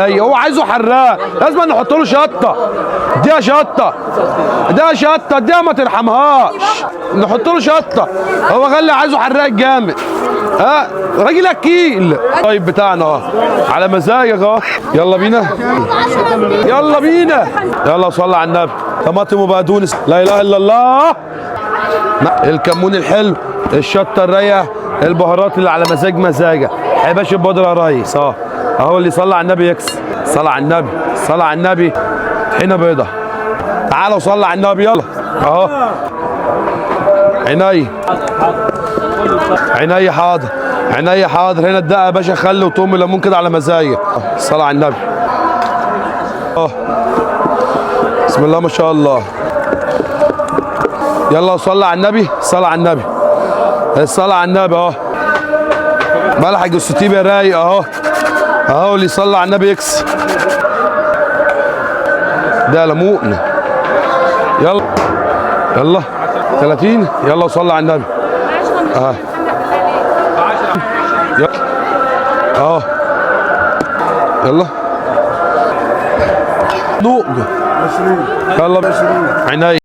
عينيا، هو عايزه حراق، لازم نحط له شطه. اديها شطه، اديها شطه، اديها ما ترحمهاش، نحط له شطه. هو غلي عايزه حراق جامد. ها راجل اكيل. طيب بتاعنا اهو على مزاجك اهو. يلا بينا، يلا بينا، يلا صلي على النبي. طماطم وبقدونس، لا اله الا الله. الكمون الحلو، الشطه الرايقه، البهارات اللي على مزاج مزاجك. حباش البودره يا ريس اهو، اهو اللي صلى على النبي يكسب. صلى على النبي، صلى على النبي. طحينه بيضة، تعالوا صلى على النبي. يلا اهو، عيني عيني حاضر، عيني حاضر. هنا الدقة يا باشا، خل وتوم وليمون كده على مزاجك. صلى على النبي. اه بسم الله ما شاء الله. يلا صلى على النبي، صلى على النبي، الصلاة على النبي اهو. ملحق الستيب يا رايق اهو، اهو اللي يصلي على النبي يكسب. ده ليمون. يلا يلا 30. يلا صلى على النبي. اه يلا اهو، يلا دوق. يلا عيني.